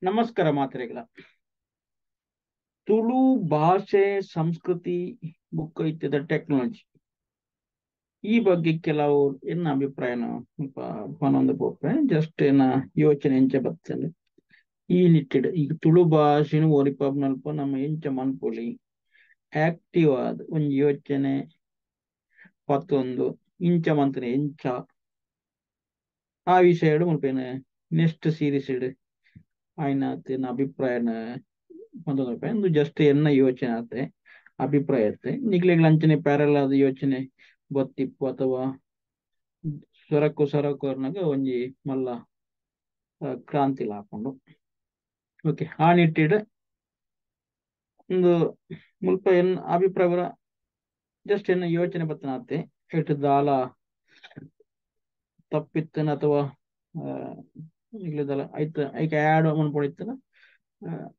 ನಮಸ್ಕಾರ ಮಾತ್ರೆಗಳ ತುಳು ಭಾಷೆ ಸಂಸ್ಕೃತಿ ಬುಕ್ ಇತ್ಯದ ಟೆಕ್ನಾಲಜಿ ಈ ಬಗ್ಗೆ ಕೆಲವು ಎನ್ನ ಅಭಿಪ್ರಾಯನ ಪನೊಂದು ಪೋಪೆ ಜಸ್ಟ್ ಏನ ಯೋಚನೆ ಎಂಚ ಬರ್ತದೆ ಈ ನಿಟ್ಟಿಡ್ ಈಗ ತುಳು ಭಾಷೆನು ಒರಿಪಾಬ್ನಲ್ಪ ನಮ್ಮ ಎಂಚ ಮನ್ಪೊಲಿ ಆಕ್ಟಿವ್ ಆದ ಒಂಜಿ ಯೋಚನೆ ಪತ್ತೊಂದು ಇಂಚ ಮಂತನೆ ಎಂಚ ಆ ವಿಷಯ ಮುಲ್ಪೇನ ನೆಕ್ಸ್ಟ್ ಸೀರೀಸ್ ಇಡು ಆಯ್ನ ಅಭಿಪ್ರಾಯನ ಒಂದು ಜಸ್ಟ್ ಎನ್ನ ಯೋಚನೆ ಆತೆ ಅಭಿಪ್ರಾಯ ಆತೆ ನಿಗ್ಲೆಗಳ ಅಂಚನೆ ಪ್ಯಾರಲ್ ಆದ ಯೋಚನೆ ಬತ್ತಿಪ್ಪು ಅಥವಾ ಸೊರಕು ಸೊರಕು ಅನ್ನಾಗ ಒಂಜಿ ಮಲ್ಲ ಕ್ರಾಂತಿ ಹಾಕೊಂಡು ಓಕೆ ಆ ನಿಟ್ಟಿಡ್ ಒಂದು ಮುಲ್ಪ ಎನ್ ಅಭಿಪ್ರಾಯ ಜಸ್ಟ್ ಎನ್ನ ಯೋಚನೆ ಬತ್ತನಾತೆ ಎಟ್ಟು ದಾಲ ತಪ್ಪಿತ್ತನ ಅಥವಾ ನಿಗ್ಲೆದಲ್ಲ ಐತ ಐಕ ಆ್ಯಡ್ ಮನ್ಪೊಡಿತ್ತನ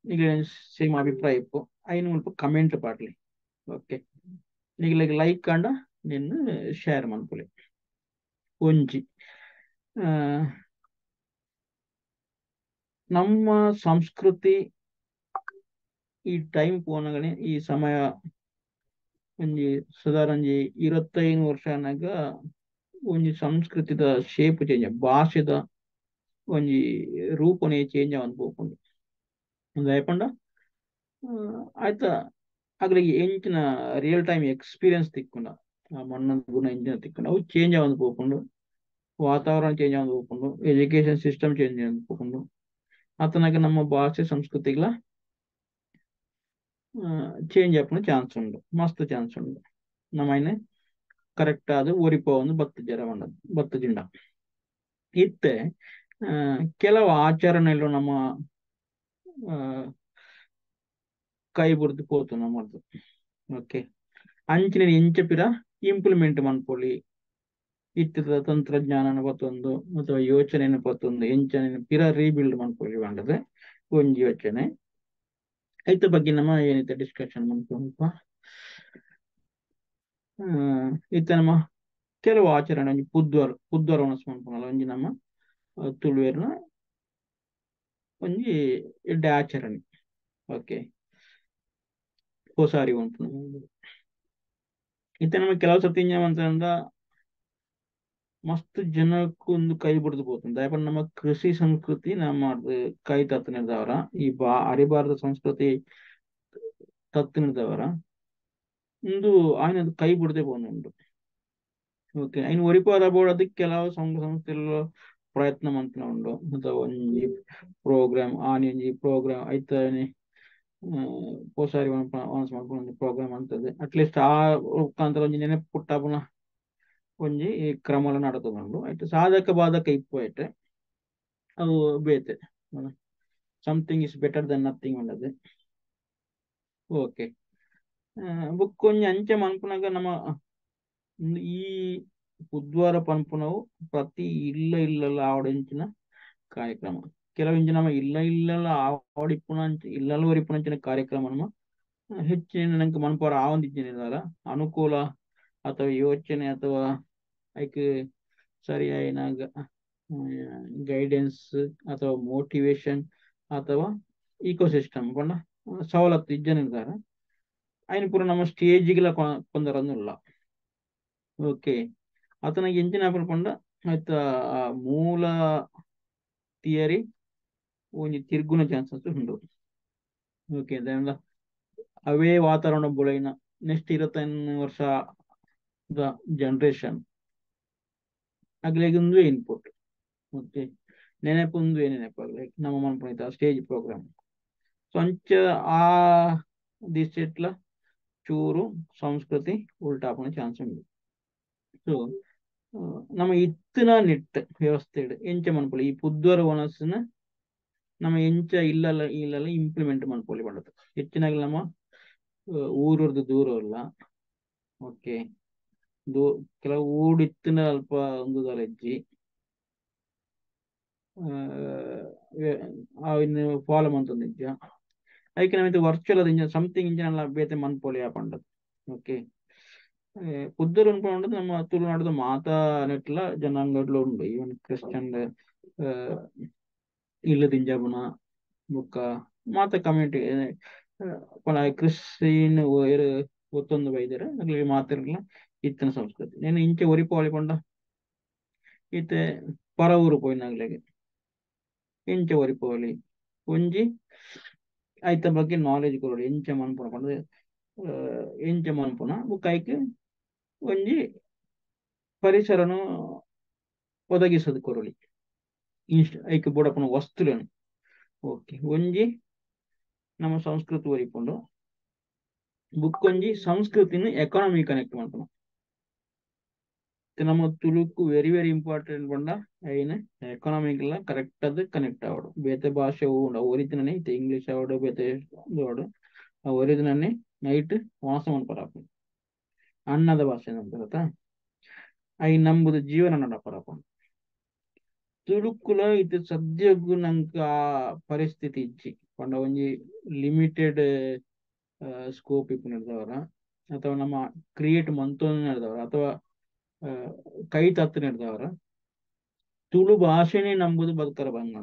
ನಿಗ್ಲೆ ಸೇಮ್ ಅಭಿಪ್ರಾಯ ಇಪ್ಪು ಐನು ಮುಲ್ಪ ಕಮೆಂಟ್ ಪಾಡ್ಲಿ ಓಕೆ ನಿಗ್ಲೆಗ್ ಲೈಕ್ ಕಂಡ ನಿನ್ನ ಶೇರ್ ಮನ್ಪೊಲಿ ಒಂಜಿ ನಮ್ಮ ಸಂಸ್ಕೃತಿ ಈ ಟೈಮ್ ಪೋನಗನೆ ಈ ಸಮಯ ಒಂಜಿ ಸುಧಾರ ಒಂಜಿ 25 ವರ್ಷ ಅನ್ನಾಗ ಒಂಜಿ ಸಂಸ್ಕೃತಿದ ಶೇಪ್ ಚೇಂಜ್ ಭಾಷೆದ ಒಂಜಿ ರೂಪನೇ ಚೇಂಜ್ ಆವೊಂದು ಪೋಪುಂಡು ದಾಯೆಪಂಡ ಆಯ್ತಾ ಅಗ್ಲಿಗೆ ಎಂಚಿನ ರಿಯಲ್ ಟೈಮ್ ಎಕ್ಸ್ಪೀರಿಯನ್ಸ್ ತಿಕ್ಕುಂಡ ಆ ಮಣ್ಣದ ಗುಣ ಎಂಚಿನ ತಿಕ್ಕುಂಡ ಅವು ಚೇಂಜ್ ಆವೊಂದು ಪೋಪುಂಡು ವಾತಾವರಣ ಚೇಂಜ್ ಆವೊಂದು ಪೋಪುಂಡು ಎಜುಕೇಶನ್ ಸಿಸ್ಟಮ್ ಚೇಂಜ್ ಆವೊಂದು ಪೋಪುಂಡು ಆತನಾಗ ನಮ್ಮ ಭಾಷೆ ಸಂಸ್ಕೃತಿಗಳ ಚೇಂಜ್ ಆಪುನ ಚಾನ್ಸ್ ಉಂಡು ಮಸ್ತ್ ಚಾನ್ಸ್ ಉಂಡು ನಮ್ಮ ಕರೆಕ್ಟ್ ಆದ ಒರಿಪೋವೊಂದು ಬತ್ತು ಜರ ಬತ್ತು ಜಿಂಡ ಇತ್ತೆ ಕೆಲವು ಆಚರಣೆಗಳು ನಮ್ಮ ಕೈ ಬುರ್ದು ಪೋತು ನಮ್ಮದು ಓಕೆ ಅಂಚಿನ ಎಂಚ ಪಿರ ಇಂಪ್ಲಿಮೆಂಟ್ ಮನ್ಪೊಲಿ ಇತ್ತದ ತಂತ್ರಜ್ಞಾನ ಪತ್ತೊಂದು ಅಥವಾ ಯೋಚನೆಯನ್ನು ಪತ್ತೊಂದು ಎಂಚನೆ ಪಿರ ರೀಬಿಲ್ಡ್ ಮನ್ಪೊಲಿ ಪಂಡದು ಒಂಜಿ ಯೋಚನೆ ಐತ ಬಗ್ಗೆ ನಮ್ಮ ಏನೈತೆ ಡಿಸ್ಕಷನ್ ಮನ್ಪೊಂಪ ಇತ್ತ ನಮ್ಮ ಕೆಲವು ಆಚರಣೆ ಒಂಜಿ ಪುದ್ವಾರ ಪುದ್ವಾರ ಒಣಸ್ ಮನ್ಪುನಲ್ಲ ಒಂಜಿ ನಮ್ಮ ತುಳುವೆರ್ನ ಒಂಜಿ ಎಡ್ಡೆ ಆಚರಣೆ ಓಕೆ ಪೊಸಾರಿ ಉಂಟು ಇತ್ತ ನಮ್ಮ ಕೆಲವು ಸರ್ತಿ ಅಂತಂದ ಮಸ್ತ್ ಜನಕ್ಕೂ ಒಂದು ಕೈ ಬಿಡ್ದು ಪೋತುಂಡು ದಾಯೆಪಂಡ ನಮ್ಮ ಕೃಷಿ ಸಂಸ್ಕೃತಿ ನಮ್ಮ ಕೈ ತತ್ತನಿರ್ದವರ ಈ ಅರಿಬಾರದ ಸಂಸ್ಕೃತಿ ತತ್ತನಿರ್ದವರ ಒಂದು ಆಯ್ನ ಕೈ ಬಿಡದೆ ಪೋನುಂಡು ಓಕೆ ಐನ್ ಒರಿಪಾರ ಬೋರ್ಡ್ ಕೆಲವು ಸಂಘ ಸಂಸ್ಥೆಲು ಪ್ರಯತ್ನ ಮಂತನ ಉಂಡು ಅಥವಾ ಒಂಜಿ ಪ್ರೋಗ್ರಾಮ್ ಆನಿ ಒಂಜಿ ಪ್ರೋಗ್ರಾಮ್ ಐತನೆ ಪೋಸಾರಿ ಮನ್ಪುನ ಒಂಜಿ ಪ್ರೋಗ್ರಾಮ್ ಅಂತದೆ ಅಟ್ಲೀಸ್ಟ್ ಆ ಮುಖಾಂತರ ಒಂಜಿ ನೆನಪು ಪುಟ್ಟಾಪುನ ಒಂಜಿ ಕ್ರಮಲ ನಡತುಂಡು ಐಟ್ ಸಾಧಕ ಬಾಧಕ ಇಪ್ಪು ಐಟ್ ಅವು ಬೇತೆ something is better than nothing ಉಂಡದು okay ಬೊಕ್ಕ ಒಂಜಿ ಅಂಚೆ ಮನ್ಪುನಗ ನಮ್ಮ ಈ ಬುಧವಾರ ಪನ್ಪುನವು ಪ್ರತಿ ಇಲ್ಲ ಇಲ್ಲಲ್ಲ ಆವಡೆಂಚಿನ ಕಾರ್ಯಕ್ರಮ ಕೆಲವು ಇಂಚ ನಮ್ಮ ಇಲ್ಲ ಇಲ್ಲಲ್ಲ ಆವಡಿಪ್ಪುನ ಇಲ್ಲಲ್ಲ ಒರಿಪುನಂಚಿನ ಕಾರ್ಯಕ್ರಮ ನಮ್ಮ ಹೆಚ್ಚಿನ ನಂಗೆ ಮನ್ಪುರ ಆವೊಂದಿಜ್ಜಿನ ಅನುಕೂಲ ಅಥವಾ ಯೋಚನೆ ಅಥವಾ ಐಕ್ ಸರಿಯಾಯಿನ ಗೈಡೆನ್ಸ್ ಅಥವಾ ಮೋಟಿವೇಶನ್ ಅಥವಾ ಇಕೋಸಿಸ್ಟಮ್ ಪಂಡ ಸವಲತ್ತು ಇಜ್ಜನಿರ್ದಾರ ಐನ್ ಪೂರ ನಮ್ಮ ಸ್ಟೇಜಿಗೆಲ್ಲ ಕೊಂದರನ್ನುಲ್ಲ ಓಕೆ ಆತನ ಎಂಚಿನ ಪಂಡ ಆಯ್ತ ಮೂಲ ಥಿಯರಿ ಒಂಜಿ ತಿರ್ಗುನ ಚಾನ್ಸಸ್ ಉಂಡು ಓಕೆ ಅವೇ ವಾತಾವರಣ ಬುಳೈನ ನೆಕ್ಸ್ಟ್ 25 ವರ್ಷ the generation ಅಗ್ಲೆಗ್ ಒಂದುವೇ ಇನ್ಪುಟ್ ಓಕೆ ನೆನಪು ಒಂದುವೇ ನೆನಪು ಅಗ್ಲೆಗ್ ನಮ್ಮ ಮನ್ಪುನೈತ ಸ್ಟೇಜ್ ಪ್ರೋಗ್ರಾಮ್ ಸೊ ಅಂಚ ಆ ದಿಶೆಟ್ಲ ಚೂರು ಸಂಸ್ಕೃತಿ ಉಲ್ಟಾಪುನ ಚಾನ್ಸ್ ಉಂಡು ಸೊ ನಮ್ಮ ಇತ್ತಿನ ನಿಟ್ಟು ವ್ಯವಸ್ಥೆ ಎಂಚ ಮನ್ಪೊಲಿ ಈ ಪುದ್ವರ ಒಣಸನ್ನ ನಮ್ಮ ಎಂಚ ಇಲ್ಲಲ್ಲ ಇಲ್ಲಲ್ಲ ಇಂಪ್ಲಿಮೆಂಟ್ ಮನ್ಪೊಲಿ ಪಂಡದು ಹೆಚ್ಚಿನಾಗಿ ನಮ್ಮ ಊರದ್ದು ದೂರ ಅಲ್ಲ ಓಕೆ ಕೆಲವು ಊಡಿತ್ತಿನ ಅಲ್ಪ ಒಂದು ಹೆಜ್ಜಿ ಇನ್ನು ಫಾಲೋ ಮಂತೊಂದು ಇಜ್ಜ ಐಕೆ ನಮಿತ ವರ್ಚುವಲ್ ಅದು ಇಂಜ ಸಮಥಿಂಗ್ ಇಂಜಿನ್ ಅಲ್ಲ ಬೇತೆ ಮನ್ಪೊಲಿ ಪಂಡದು ಓಕೆ ಪುದ್ದೂರು ಅನ್ಕೊಂಡು ನಮ್ಮ ತುಳುನಾಡದ ಮಾತಾ ನೆಟ್ಲ ಜನಾಂಗಡ್ಲು ಉಂಡು ಈವನ್ ಕ್ರಿಶ್ಚಿಯನ್ ಇಲ್ಲದಿಂಜಾಬುನ ಬೊಕ್ಕ ಮಾತ ಕಮ್ಯುನಿಟಿ ಕ್ರಿಶ್ಚಿಯನ್ ಒತ್ತೊಂದು ಬೈದೆರ್ ಅಕ್ಲೆಗ್ ಮಾತೆರ್ಗ್ಲ ಇತ್ತಿನ ಸಂಸ್ಕೃತಿ. ನೆನ್ ಇಂಚ ಒರಿಪಾವೊಲಿ ಪಂಡ ಇತ್ತೆ ಪರ ಊರು ಪೋಯಿನಗ್ಲೆಗ್ ಇಂಚ ಒರಿಪಾವೊಲಿ ಒಂಜಿ ಐತ ಬಗ್ಗೆ ನಾಲೆಜ್ ಕೊರೊಡು ಎಂಚ ಮನ್ಪುನ ಪಂಡ ಎಂಚ ಮನ್ಪುನ ಬೊಕ್ಕ ಐಕ್ ಒಂಜಿ ಪರಿಸರನು ಒದಗಿಸದು ಕೊರೊಲಿ ಐಕ್ ಬೋಡಾಪುನ ವಸ್ತುಲೆನ್. ಓಕೆ, ಒಂಜಿ ನಮ್ಮ ಸಂಸ್ಕೃತಿ ಒರಿಪುಂಡು, ಬುಕ್ಕೊಂಜಿ ಸಂಸ್ಕೃತಿನ ಎಕಾನಮಿ ಕನೆಕ್ಟ್ ಮನ್ಪುನ. ನಮ್ಮ ತುಳುಕು ವೆರಿ ವೆರಿ ಇಂಪಾರ್ಟೆಂಟ್ ಪಂಡ ಐನ್ ಎಕಾನಮಿಕ್ಲ ಕರೆಕ್ಟ್ ಆದ್ ಕನೆಕ್ಟ್ ಆವೊಡು. ಬೇತೆ ಭಾಷೆ ಉಂಡು ಅವು ಒರಿತಿನನೆ ಇತ್ತೆ ಇಂಗ್ಲೀಷ್ ಆವಡ್ ಬೇತೆ ಆವಡ್ ಅವು ಒರಿತಿನನೆ ನೈಟ್ ವಾಸ ಮನ್ಪರ ಆಪುಂಡು. ಅನ್ನದ ಭಾಷೆ ನಂತರ ಐನ್ ನಂಬುದು ಜೀವನ ನಡಪರ ಆಪುಂಡು. ತುಳುಕುಲ ಇತ್ತೆ ಸದ್ಯಗು ನಂಕ್ ಆ ಪರಿಸ್ಥಿತಿ ಇಜ್ಜಿ ಪಂಡ ಒಂಜಿ ಲಿಮಿಟೆಡ್ ಸ್ಕೋಪ್ ಇಪ್ಪುನೆರ್ದಾವರ ಅಥವಾ ನಮ್ಮ ಕ್ರಿಯೇಟ್ ಮಂತೊಂದು ಅಥವಾ ಕೈ ತತ್ತುನೆರ್ದಾವರ ತುಳು ಭಾಷೆನೇ ನಂಬುದು ಬದುಕರ ಬಂಗ.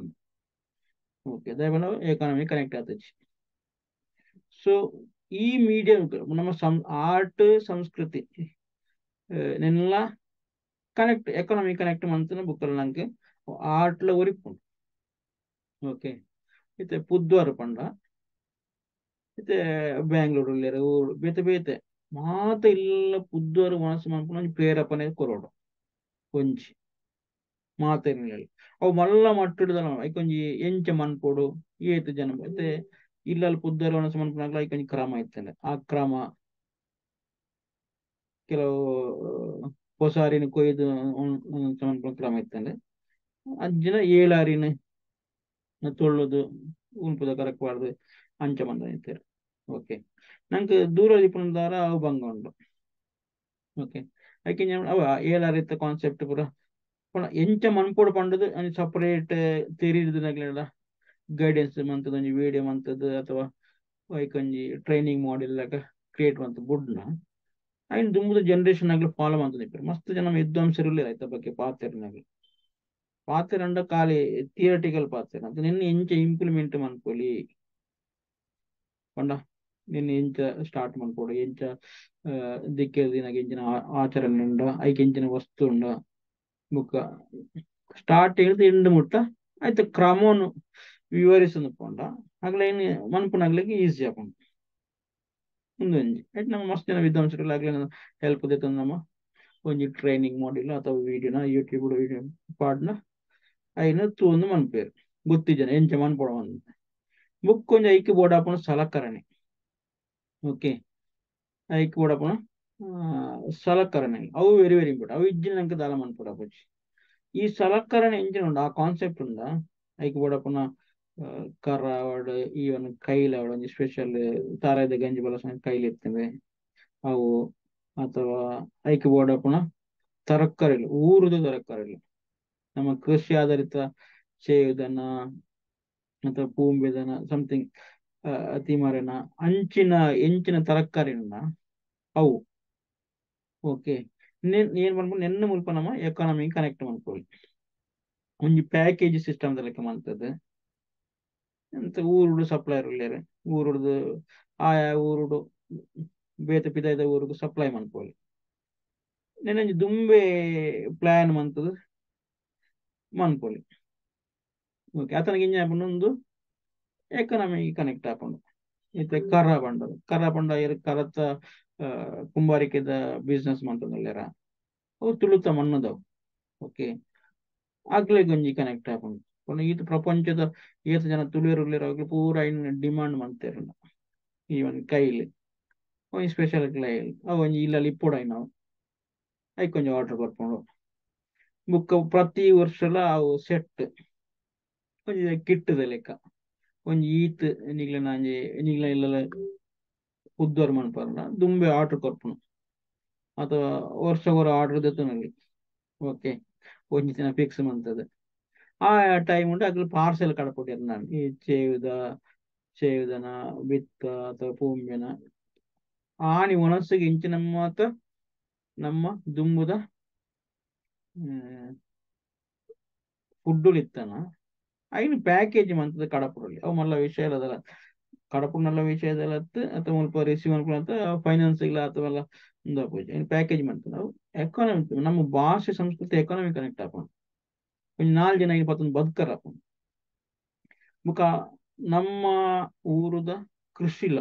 ಓಕೆ, ದಯಪಂಡ ಎಕಾನಮಿ ಕನೆಕ್ಟ್ ಆತುಜಿ. ಸೊ ಈ ಮೀಡಿಯಂ ನಮ್ಮ ಆರ್ಟ್ ಸಂಸ್ಕೃತಿ ನೆನ್ಲ ಕನೆಕ್ಟ್ ಎಕಾನಮಿ ಕನೆಕ್ಟ್ ಮಂತುನ ಬುಕ್ಕಲ್ ನಂಕ್ ಆರ್ಟ್ಲ ಒರಿಪುಂಡು. ಓಕೆ, ಇತ್ತೆ ಪುದ್ವಾರ್ ಪಂಡ ಇತ್ತೆ ಬ್ಯಾಂಗ್ಳೂರ್ ಉಲ್ಲೆರ್ ಊರು ಬೇತೆ ಬೇತೆ ಮಾತ ಇಲ್ಲ ಪುದ್ವಾರ್ ವನಸ್ ಮನ್ಪುನ ಒಂಜಿ ಪ್ರೇರೇಪಣೆ ಕೊರೊಡು ಒಂಜಿ ಮಾತ ಅವು ಮಲ್ಲ ಮಟ್ಟುಡ್ದಲ ಐಕ್ ಒಂಜಿ ಎಂಚ ಮನ್ಪೊಡು ಏತ್ ಜನ ಇತ್ತೆ ಇಲ್ಲಲ್ ಪುದ್ವಾರ್ ವನಸ್ ಮನ್ಪುನಗ್ಲ ಐಕ್ ಒಂಜಿ ಕ್ರಮ ಇತ್ತಂಡೆ. ಆ ಕ್ರಮ ಕೆಲವು ಪೊಸಾರಿನ ಕೊಯ್ದು ಮನ್ಪುನ ಕ್ರಮ ಇತ್ತಂಡೆ. ಅಜ್ಜಿನ ಏಳಾರಿನ ತೊಳ್ಳುದು ಉನ್ಪುದ ಕರಕ್ಬಾರ್ದು ಅಂಚ ಮಂದ ಇತ್ತೆರ್. ಓಕೆ, ನಂಕ್ ದೂರ ಇಪ್ಪುನ ಅವು ಬಂಗ ಉಂಡು. ಓಕೆ, ಐಕ್ ಅವ ಏಳಾರಿತ್ತ ಕಾನ್ಸೆಪ್ಟ್ ಪೂರ ಪಂಡ ಎಂಚ ಮನ್ಪೊಡು ಪಂಡುದು ಒಂಜಿ ಸಪರೇಟ್ ತೆರಿದಿನಗ್ಲೆಡ ಗೈಡೆನ್ಸ್ ಮಂತದ ಒಂಜಿ ವಿಡಿಯೋ ಮಂತದ್ದು ಅಥವಾ ಐಕ್ ಒಂಜಿ ಟ್ರೈನಿಂಗ್ ಮಾಡೆಲ್ ಲೆಕ ಕ್ರಿಯೇಟ್ ಮಂತ್ ಬುಡ್ನ ಐನ್ ದುಂಬುದ ಜನರೇಷನ್ ಆಗ್ಲಿ ಫಾಲೋ ಮಂತೊಂದು ಇಪ್ಪೆರ್. ಮಸ್ತ್ ಜನ ವಿದ್ವಾಂಸರು ಉಲ್ಲೆರ್ ಐತ ಬಗ್ಗೆ ಪಾತೆರ್ನಗ್ಲು. ಪಾತೆರಂಡ ಖಾಲಿ ಥಿಯರಿಟಿಕಲ್ ಪಾತೆರ ಅಂತ ನಿನ್ನ ಎಂಚ ಇಂಪ್ಲಿಮೆಂಟ್ ಮನ್ಪೊಲಿ ಪಂಡ ನಿನ್ನ ಎಂಚ ಸ್ಟಾರ್ಟ್ ಮನ್ಪೊಡು ಎಂಚ ದಿಕ್ಕೆಲ್ ದಿನಗ್ ಎಂಚಿನ ಆಚರಣೆ ಉಂಡ ಐಕ್ ಎಂಚಿನ ವಸ್ತು ಉಂಡ ಬೊಕ್ಕ ಸ್ಟಾರ್ಟ್ ಹಿಡ್ದು ಎಂಡ್ ಮುಟ್ಟ ಐತ ಕ್ರಮನು ವಿವರಿಸೊಂದು ಪೋಂಡ ಅಗ್ಲ ಏನ್ ಮನ್ಪುನಗ್ಲೆಗ್ ಈಸಿ ಆಪುಂಡು. ಉಂದೊಂಜಿ ಐಟ್ ನಮ್ಮ ಮಸ್ತ್ ಜನ ವಿದ್ವಾಂಸರು ಅಗ್ಲೆನ ಹೆಲ್ಪ್ ದೆತ್ತೊಂದು ನಮ್ಮ ಒಂಜಿ ಟ್ರೈನಿಂಗ್ ಮಾಡಿಲ್ಲ ಅಥವಾ ವಿಡಿಯೋನ ಯೂಟ್ಯೂಬ್ ವಿಡಿಯೋ ಪಾಡ್ನ ಐನ್ ತೂವೊಂದು ಮನ್ಪುವೆರ್ ಗೊತ್ತಿಜ್ಜನ ಎಂಚ ಮನ್ಪೊಡು ಪಂದ್. ಬೊಕ್ಕ ಒಂಜಿ ಐಕ್ ಬೋಡಾಪುನ ಸಲಕರಣೆ. ಓಕೆ, ಐಕ್ ಬೋಡಾಪುನ ಸಲಕರಣೆ ಅವು ವೆರಿ ವೆರಿ ಇಂಪಾರ್ಟೆಂಟ್. ಅವು ಇಜ್ಜಿಂಡ ನಂಕ್ ದಾಲ ಮನ್ಪೊಡು ಆಪುಜಿ. ಈ ಸಲಕರಣೆ ಎಂಚಿನ ಉಂಡು ಆ ಕಾನ್ಸೆಪ್ಟ್ ಉಂಡ ಐಕ್ ಬೋಡಾಪುನ ಕರ ಆವಡ್ ಈವನ್ ಕೈಲ್ ಆವಡ್ ಒಂಜಿ ಸ್ಪೆಷಲ್ ತಾರಾಯಿದ ಗಂಜಿ ಬಳಸುನ ಕೈಲ್ ಇತ್ತುಂಡು ಅವು ಅಥವಾ ಐಕ್ ಬೋಡಾಪುನ ತರಕಾರಿಲು ಊರುದ ತರಕಾರಿಲು ನಮ್ಮ ಕೃಷಿ ಆಧಾರಿತ ಚೇವುದನ ಅಥವಾ ಪೂಂಬೆದನ ಸಮಥಿಂಗ್ ತಿಮರೆನ ಅಂಚಿನ ಎಂಚಿನ ತರಕಾರಿನ ಅವು. ಓಕೆ, ಏನ್ ಮನ್ಪೊಡು ನೆನ್ನ ಮುಲ್ಪ ನಮ್ಮ ಎಕಾನಮಿ ಕನೆಕ್ಟ್ ಮನ್ಪೊಲಿ. ಒಂಜಿ ಪ್ಯಾಕೇಜ್ ಸಿಸ್ಟಮ್ ದ ಲೆಕ್ಕ ಮಂತುದು ಎಂತ ಊರುಡು ಸಪ್ಲೈಯರ್ ಉಲ್ಲೆರ್ ಊರುಡ್ದು ಆಯಾ ಊರುಡು ಬೇತೆ ಪಿದಾಯ್ದ ಊರುಗು ಸಪ್ಲೈ ಮನ್ಪೊಲಿ. ನೆನ್ನೊಂಜಿ ದುಂಬೆ ಪ್ಲಾನ್ ಮಂತುದು ಮನ್ಪೊಲಿ. ಓಕೆ, ಅತನಿಗೆ ಎಂಚ ಆಪುಂಡು ಉಂದು ಎಕಾನಮಿ ಕನೆಕ್ಟ್ ಆಪುಂಡು. ಇತ್ತೆ ಕರ ಪಂಡ ಕರ ಪಂಡ ಏರ್ ಕರತ ಕುಂಬಾರಿಕೆದ ಬಿಸ್ನೆಸ್ ಮಂತೊಂದುಲ್ಲೆರ ಅವು ತುಳುತ ಮಣ್ಣುದವು. ಓಕೆ, ಅಗ್ಲೆಗ್ ಒಂಜಿ ಕನೆಕ್ಟ್ ಆಪುಂಡು. ಪಂಡ ಈತ್ ಪ್ರಪಂಚದ ಏತ್ ಜನ ತುಳುವೆರ್ ಉಲ್ಲೆರ್ ಅಕ್ಲು ಪೂರ ಐನ್ ಡಿಮಾಂಡ್ ಮಂತೆರ್. ಈವನ್ ಕೈಲ್ ಒಂಜಿ ಸ್ಪೆಷಲ್ ಕೈಲ್ ಅವು ಒಂಜಿ ಇಲ್ಲಲ್ ಇಪ್ಪೊಡು ಐನವು ಐಕ್ ಒಂಜಿ ಆರ್ಡರ್ ಬರ್ಪುಂಡು. ಬೊಕ್ಕ ಪ್ರತಿ ವರ್ಷಲ ಅವು ಸೆಟ್ ಒಂಜಿ ಕಿಟ್ ದ ಲೆಕ್ಕ ಒಂಜಿ ಈತ್ ನಿಕ್ಲೆನ ಒಂಜಿ ನಿಕ್ಲೆನ ಇಲ್ಲಲ್ ಪುದ್ದರ್ ಮನ್ಪುನಗ ದುಂಬೆ ಆರ್ಡರ್ ಕೊರ್ಪುನು ಅಥವಾ ವರ್ಷಗೊರ ಆರ್ಡರ್ ದೆತ್ತೊನೊಲಿ. ಓಕೆ, ಒಂಜಿ ದಿನ ಫಿಕ್ಸ್ ಮಂತುದು ಆ ಟೈಮ್ ಉಂಡು ಅಕ್ಲು ಪಾರ್ಸೆಲ್ ಕಡಪುಡೆರ್ ನಾನ್ ಈ ಚೇವುದನ ಬಿತ್ತ ಅಥವಾ ಪೂಂಬೆನ ಆನಿ ವನಸ್ಸುಗ್ ಇಂಚಿನ ಮಾತ ನಮ್ಮ ದುಂಬುದ ಫುಡ್ಡುಲು ಇತ್ತನ ಐನ್ ಪ್ಯಾಕೇಜ್ ಮಂತದ ಕಡಪುಡಲಿ ಅವು ಮಲ್ಲ ವಿಷಯ ಅಲ್ಲದಲ್ಲ ಕಡಪುಡು ನಲ್ಲ ವಿಷಯದಲ್ಲತ್ತು ಅಥವಾ ಮುಲ್ಪ ರಿಸೀವ್ ಅನ್ಕೊಂಡ ಫೈನಾನ್ಸ್ ಇಲ್ಲ ಅಥವಾ ಐನ್ ಪ್ಯಾಕೇಜ್ ಮಂತ ಅವು ಎಕಾನಮಿ ನಮ್ಮ ಭಾಷೆ ಸಂಸ್ಕೃತಿ ಎಕಾನಮಿ ಕನೆಕ್ಟ್ ಆಪುಂಡು ಒಂಜಿ 4 ಜನ 5 ಬದುಕರ ಆಪುಂಡು ಬುಕ ನಮ್ಮ ಊರುದ ಕೃಷಿಲ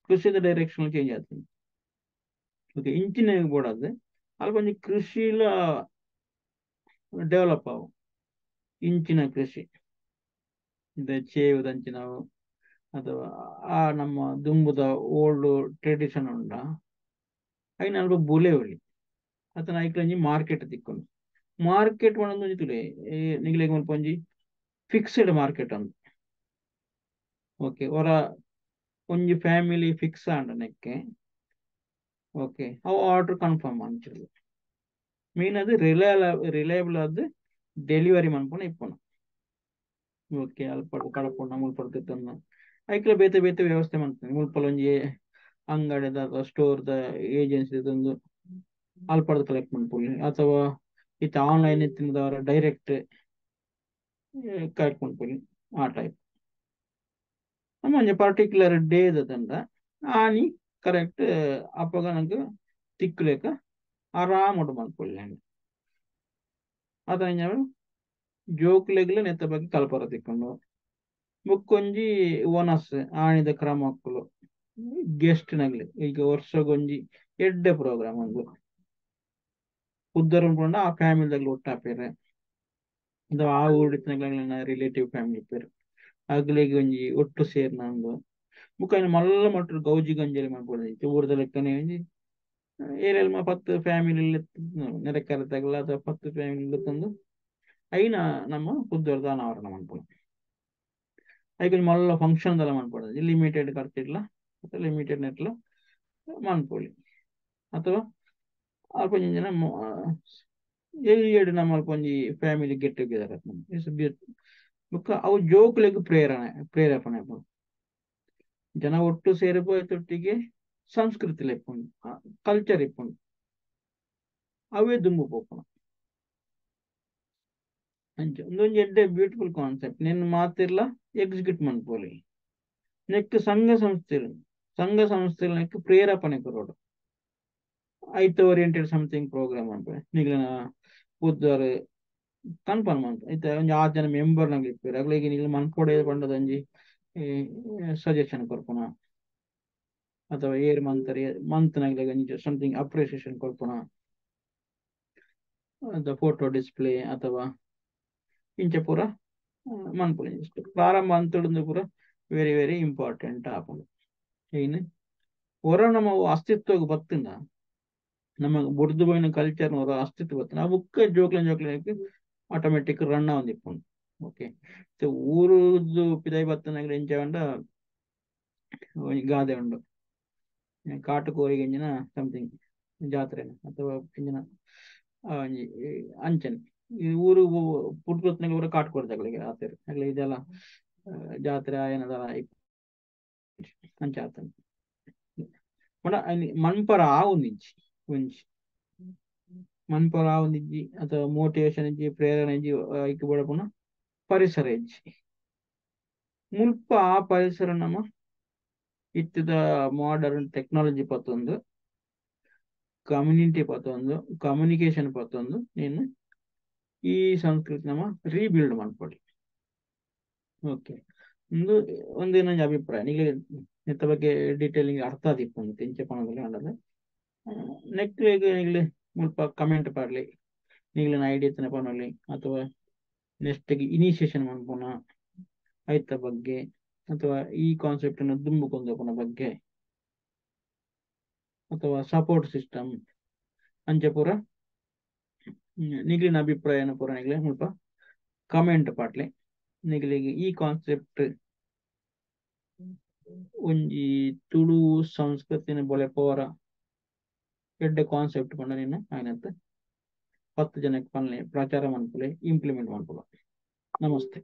ಕೃಷಿದ ಡೈರೆಕ್ಷನ್ ಚೇಂಜ್ ಆಗ್ತದೆ. ಓಕೆ ಇಂಚಿನ ಬೋಡಾದ ಅಲ್ಪ ಒಂಜಿ ಕೃಷಿಲ ಡೆವಲಪ್ ಆವು ಇಂಚಿನ ಕೃಷಿ ಚೇವುದಂಚಿನವು ಅಥವಾ ಆ ನಮ್ಮ ದುಂಬುದ ಓಲ್ಡ್ ಟ್ರೆಡಿಷನ್ ಉಂಡ ಐನ ಅಲ್ಪ ಬುಲೆ ಒಲಿ ಅತನ ಐಕ್ಲಂಜಿ ಮಾರ್ಕೆಟ್ ತಿಕ್ಕೊಂಡು ಮಾರ್ಕೆಟ್ ಒಂಜಿ ತುಲೆ ನಿಗ್ಲೆಗ್ ಮಲ್ಪ ಒಂಜಿ ಫಿಕ್ಸ್ಡ್ ಮಾರ್ಕೆಟ್ ಅಂದ್. ಓಕೆ ಹೊರ ಒಂಜಿ ಫ್ಯಾಮಿಲಿ ಫಿಕ್ಸ್ ಆಂಡ ನೆಕ್ಕೆ ಓಕೆ ಅವು ಆರ್ಡರ್ ಕನ್ಫರ್ಮ್ ಅಂಚಿಲ್ಲ ಮೇನ್ ಅದು ರಿಲಯಬಲ್ ಆದ್ ಡೆಲಿವರಿ ಮನ್ಪುನ ಇಪ್ಪುನ. ಓಕೆ ಅಲ್ಪ ಕಡಪುಂಡ ಮುಲ್ಪ ತಂದ ಐಕ್ಲ ಬೇತೆ ಬೇತೆ ವ್ಯವಸ್ಥೆ ಮಾಡ್ತೇನೆ ಮುಲ್ಪಲ ಒಂಜಿ ಅಂಗಡಿದ ಅಥವಾ ಸ್ಟೋರ್ದ ಏಜೆನ್ಸಿ ತಂದು ಅಲ್ಪದ ಕಲೆಕ್ಟ್ ಮನ್ಪುಲಿ ಅಥವಾ ಇತ್ತ ಆನ್ಲೈನ್ ಇತ್ತಿನದವರ ಡೈರೆಕ್ಟ್ ಕಲೆಕ್ಟ್ ಮನ್ಪುಲಿ ಆ ಟೈಪ್ ನಮ್ಮ ಒಂಜಿ ಪರ್ಟಿಕ್ಯುಲರ್ ಡೇ ತಂಡ ಆನಿ ಕರೆಕ್ಟ್ ಅಪ್ಪಗ ನಂಗೆ ತಿಕ್ಕುಲೇಕ ಆರಾಮ ಮನ್ಪುಲಿ ಅದ ಜೋಕ್ಲೆಗ್ಲ ನೆತ್ತ ಬಗ್ಗೆ ಕಲ್ಪರ ತಿಕ್ಕೊಂಡು ಬುಕ್ಕೊಂಜಿ ಓನಸ್ ಆಣಿದ ಕ್ರಮಕ್ಕಲು ಗೆಸ್ಟ್ ನಗ್ಲಿ ಈಗ ವರ್ಷಗೊಂಜಿ ಎಡ್ಡೆ ಪ್ರೋಗ್ರಾಮ್ ಒಂದು ಉದ್ದರ ಉಂಡ್ಕೊಂಡ ಆ ಫ್ಯಾಮಿಲಿದಾಗ್ಲಿ ಒಟ್ಟಾಪೇರೆ ಆ ಊರಿನ ರಿಲೇಟಿವ್ ಫ್ಯಾಮಿಲಿ ಪೇರು ಅಗ್ಲಿಗೆ ಒಂಜಿ ಒಟ್ಟು ಸೇರ್ನ ಒಂದು ಬುಕ್ಕ ಮಲ್ಲ ಮಟ್ಟ ಗೌಜಿ ಗಂಜಲಿ ಮಾಡ್ಬೋದು ಊರದ ಲೆಕ್ಕನೆ ಒಂಜಿ ಏರೆಲ್ಮ 10 ಫ್ಯಾಮಿಲಿ ನೆರೆಕರೆ ತಗಲ ಅಥವಾ 10 ಫ್ಯಾಮಿಲಿ ತಂದು ಐನ ನಮ್ಮ ಪುದ್ದರ್ದ ಅನಾವರಣ ಮನ್ಪುನ ಐಕೊಂಜಿ ಮಲ್ಲ ಫಂಕ್ಷನ್ ದೆಲ್ಲ ಮನ್ಪೊಡು ಲಿಮಿಟೆಡ್ ಖರ್ಚಿಡ್ಲ ಅಥವಾ ಲಿಮಿಟೆಡ್ ನೆಟ್ಲ ಮನ್ಪೊಲಿ ಅಥವಾ ಅಲ್ಪ ಒಂಜಿ ಜನ ಎಲ್ಯಡ್ ನಮ್ಮ ಅಲ್ಪ ಒಂಜಿ ಫ್ಯಾಮಿಲಿ ಗೆಟ್ ಟುಗೆದರ್ ಬೊಕ್ಕ ಅವು ಜೋಕುಲೆಗ್ ಪ್ರೇರೇಪಣೆ ಆಪುಂಡು ಜನ ಒಟ್ಟು ಸೇರಿಪೋಯತೊಟ್ಟಿಗೆ ಸಂಸ್ಕೃತಿ ಇಪ್ಪುಂಡು ಕಲ್ಚರ್ ಇಪ್ಪುಂಡು ಅವೇ ದುಂಬು ಪೋಪುನ ಅಂಚ ಉಂದೊಂಜಿ ಎಡ್ಡೆ ಬ್ಯೂಟಿಫುಲ್ ಕಾನ್ಸೆಪ್ಟ್ ನೆನ್ ಮಾತಿರ್ಲ ಎಕ್ಸಿಕ್ಯೂಟ್ ಮನ್ಪೊಲಿ ನೆಕ್ಕ್ ಸಂಘ ಸಂಸ್ಥೆಲು ನೆಕ್ಕ್ ಪ್ರೇರೇಪಣೆ ಕೊರೊಡು ಐತ ಓರಿಯೆಂಟೆಡ್ ಸಮಥಿಂಗ್ ಪ್ರೋಗ್ರಾಮ್ ಮನ್ಪುಲೆ ನಿಗ್ಲೆನ ಪುದ್ದಾರ್ ಕನ್ಫರ್ಮ್ ಅಂತ ಐತ ಒಂಜಿ 6 ಜನ ಮೆಂಬರ್ ನಂಗೆ ಇಪ್ಪೆರ್ ಅಗ್ಲೆಗ್ ನಿಗ್ಲ್ ಮನ್ಪೊಡೆ ಪಂಡದ ಒಂಜಿ ಸಜೆಷನ್ ಕೊರ್ಪುನ ಅಥವಾ ಏರ್ ಮಂತ್ ಮಂತ್ ನಗ್ಲೆಗ್ ಒಂಜಿ ಸಮಥಿಂಗ್ ಅಪ್ರಿಸಿಯೇಷನ್ ಕೊರ್ಪುನ ಫೋಟೋ ಡಿಸ್ಪ್ಲೇ ಅಥವಾ ಇಂಚ ಪೂರ ಮನ್ಪುಲಿ ಪ್ರಾರಂಭ ಅಂತುಡುಂದು ಪೂರ ವೆರಿ ವೆರಿ ಇಂಪಾರ್ಟೆಂಟ್ ಆಪುಂಡು. ಐನ್ ಒರ ನಮ್ಮ ಅಸ್ತಿತ್ವಗ್ ಬತ್ತುಂಡ ನಮ್ಮ ಬುಡ್ದು ಪೋಯಿನ ಕಲ್ಚರ್ ಒರ ಅಸ್ತಿತ್ವ ಬತ್ತುಂಡ ಆ ಬುಕ್ಕ ಜೋಕ್ಲೆನ್ ಜೋಕ್ಲೆಗ್ ಆಟೋಮೆಟಿಕ್ ರನ್ ಆವೊಂದಿಪ್ಪುಂಡು. ಓಕೆ ಊರುದು ಪಿದಯಿ ಬತ್ತುನಗ್ಲ ಎಂಚ ಪಂಡ ಒಂಜಿ ಗಾದೆ ಉಂಡು ಕಾಟುಕೋರಿಗೆ ಎಂಜಿನ ಸಮಥಿಂಗ್ ಜಾತ್ರೆನ ಅಥವಾ ಎಂಜಿನ ಒಂಜಿ ಅಂಚನೆ ಈ ಊರು ಪುಟ್ಕೊತ್ನಾಗ ಊರ ಕಾಟುಕೋರಿದಗ್ಲಿಗೆ ಆತೆರ್ ಅಗ್ಲೆ ಇದೆಲ್ಲ ಜಾತ್ರೆ ಆಯನದಲ ಅಂಚ ಆತಂಡ್ ಪಂಡ ಮನ್ಪರ ಆವೊಂದಿಜ್ಜಿ ಒಂಜಿ ಮನ್ಪರ ಆವೊಂದಿಜ್ಜಿ ಅಥವಾ ಮೋಟಿವೇಶನ್ ಇಜ್ಜಿ ಪ್ರೇರಣೆ ಇಜ್ಜಿ ಐಕ್ ಬೋಡಪುನ ಪರಿಸರ ಇಜ್ಜಿ ಮುಲ್ಪ ಆ ಪರಿಸರ ನಮ್ಮ ಇತ್ತದ ಮಾಡರ್ನ್ ಟೆಕ್ನಾಲಜಿ ಪತ್ತೊಂದು ಕಮ್ಯುನಿಟಿ ಪತ್ತೊಂದು ಕಮ್ಯುನಿಕೇಶನ್ ಪತ್ತೊಂದು ನೀನು ಈ ಸಂಸ್ಕೃತಿ ನಮ್ಮ ರೀಬಿಲ್ಡ್ ಮನ್ಪೊಲಿ. ಓಕೆ ಒಂದು ಒಂದೇನೊಂಜಿ ಅಭಿಪ್ರಾಯ ನಿಗ್ಲೆ ನೆತ್ತ ಬಗ್ಗೆ ಡೀಟೇಲಿಂಗ್ ಅರ್ಥ ಆದಿಪ್ಪುಂಡು ಇಂಚ ಪನೊಂದುಲ್ಲೆ ಪಂಡದ್ ನೆಕ್ಕ್ ನಿಗ್ಲೆ ಮುಲ್ಪ ಕಮೆಂಟ್ ಪಾಡ್ಲೆ ನಿಗ್ಲೆನ ಐಡಿಯಾ ಇತ್ತಿನ ಪನೊಲಿ ಅಥವಾ ನೆಕ್ಸ್ಟ್ ಇನಿಷಿಯೇಷನ್ ಮನ್ಪುನ ಐತ ಬಗ್ಗೆ ಅಥವಾ ಈ ಕಾನ್ಸೆಪ್ಟ್ ಅನ್ನು ದುಂಬು ಕೊಂಡೋಪುನ ಬಗ್ಗೆ ಅಥವಾ ಸಪೋರ್ಟ್ ಸಿಸ್ಟಮ್ ಅಂಚ ಪೂರ ನಿಗ್ಲಿನ ಅಭಿಪ್ರಾಯನ ಪೂರ ನಿಗ್ಲೆ ಮುಲ್ಪ ಕಮೆಂಟ್ ಪಾಡ್ಲೆ ನಿಗ್ಲಿಗ್ ಈ ಕಾನ್ಸೆಪ್ಟ್ ಒಂಜಿ ತುಳು ಸಂಸ್ಕೃತಿನ ಬೊಲೆಪೋರ ಎಡ್ಡೆ ಕಾನ್ಸೆಪ್ಟ್ ಪಂಡ ನಿನ್ನ ಆಯ್ನತ್ 10 ಜನಕ್ಕೆ ಪನ್ಲೆ ಪ್ರಚಾರ ಮನ್ಪುಲೆ ಇಂಪ್ಲಿಮೆಂಟ್ ಮನ್ಪುಲ. ನಮಸ್ತೆ.